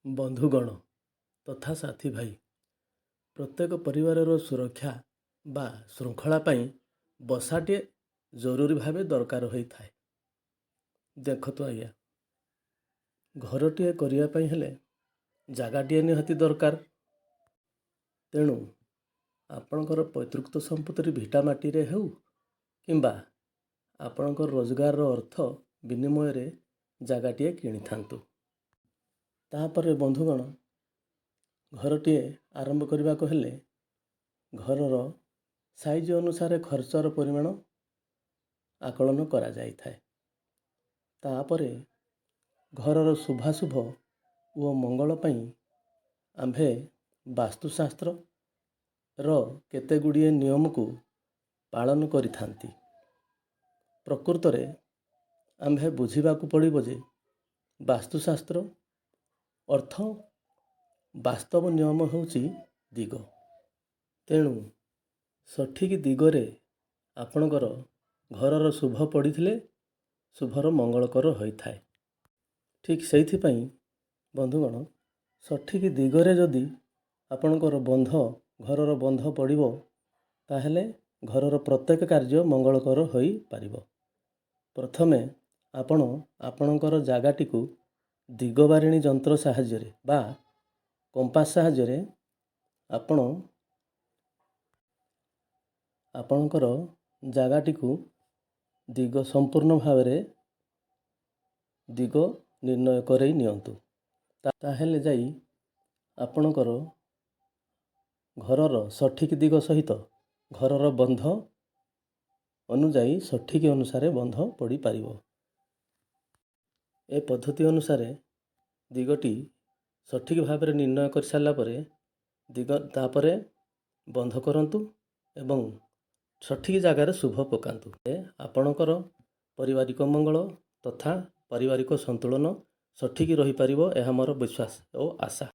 ବନ୍ଧୁଗଣ ତଥା ସାଥୀ ଭାଇ, ପ୍ରତ୍ୟେକ ପରିବାରର ସୁରକ୍ଷା ବା ଶୃଙ୍ଖଳା ପାଇଁ ବସାଟିଏ ଜରୁରୀ ଭାବେ ଦରକାର ହୋଇଥାଏ। ଦେଖନ୍ତୁ ଆଜ୍ଞା, ଘରଟିଏ କରିବା ପାଇଁ ହେଲେ ଜାଗାଟିଏ ନିହାତି ଦରକାର। ତେଣୁ ଆପଣଙ୍କର ପୈତୃକ ସମ୍ପତ୍ତିରେ ଭିଟା ମାଟିରେ ହେଉ କିମ୍ବା ଆପଣଙ୍କର ରୋଜଗାରର ଅର୍ଥ ବିନିମୟରେ ଜାଗାଟିଏ କିଣିଥାନ୍ତୁ। ତାପରେ ବନ୍ଧୁଗଣ, ଘରଟିଏ ଆରମ୍ଭ କରିବାକୁ ହେଲେ ଘରର ସାଇଜ୍ ଅନୁସାରେ ଖର୍ଚ୍ଚର ପରିମାଣ ଆକଳନ କରାଯାଇଥାଏ। ତାପରେ ଘରର ଶୁଭାଶୁଭ ଓ ମଙ୍ଗଳ ପାଇଁ ଆମ୍ଭେ ବାସ୍ତୁଶାସ୍ତ୍ରର କେତେ ଗୁଡ଼ିଏ ନିୟମକୁ ପାଳନ କରିଥାନ୍ତି। ପ୍ରକୃତରେ ଆମ୍ଭେ ବୁଝିବାକୁ ପଡ଼ିବ ଯେ ବାସ୍ତୁଶାସ୍ତ୍ର ଅର୍ଥ ବାସ୍ତବ ନିୟମ ହେଉଛି ଦିଗ। ତେଣୁ ସଠିକ୍ ଦିଗରେ ଆପଣଙ୍କର ଘରର ଶୁଭ ପଡ଼ିଥିଲେ ଶୁଭର ମଙ୍ଗଳକର ହୋଇଥାଏ। ଠିକ୍ ସେଇଥିପାଇଁ ବନ୍ଧୁଗଣ, ସଠିକ୍ ଦିଗରେ ଯଦି ଆପଣଙ୍କର ବନ୍ଧ, ଘରର ବନ୍ଧ ପଡ଼ିବ, ତାହେଲେ ଘରର ପ୍ରତ୍ୟେକ କାର୍ଯ୍ୟ ମଙ୍ଗଳକର ହୋଇପାରିବ। ପ୍ରଥମେ ଆପଣ ଆପଣଙ୍କର ଜାଗାଟିକୁ ଦିଗବାରିଣୀ ଯନ୍ତ୍ର ସାହାଯ୍ୟରେ ବା କମ୍ପାସ ସାହାଯ୍ୟରେ ଆପଣ ଆପଣଙ୍କର ଜାଗାଟିକୁ ଦିଗ ସମ୍ପୂର୍ଣ୍ଣ ଭାବରେ ଦିଗ ନିର୍ଣ୍ଣୟ କରେଇ ନିଅନ୍ତୁ। ତାହେଲେ ଯାଇ ଆପଣଙ୍କର ଘରର ସଠିକ୍ ଦିଗ ସହିତ ଘରର ବନ୍ଧ ଅନୁଯାୟୀ ସଠିକ୍ ଅନୁସାରେ ବନ୍ଧ ପଡ଼ିପାରିବ। ଏ ପଦ୍ଧତି ଅନୁସାରେ ଦିଗଟି ସଠିକ୍ ଭାବରେ ନିର୍ଣ୍ଣୟ କରିସାରିଲା ପରେ ଦିଗ, ତାପରେ ବନ୍ଧ କରନ୍ତୁ ଏବଂ ସଠିକ୍ ଜାଗାରେ ଶୁଭ ପକାନ୍ତୁ। ଆପଣଙ୍କର ପାରିବାରିକ ମଙ୍ଗଳ ତଥା ପାରିବାରିକ ସନ୍ତୁଳନ ସଠିକ୍ ରହିପାରିବ, ଏହା ମୋର ବିଶ୍ୱାସ ଓ ଆଶା।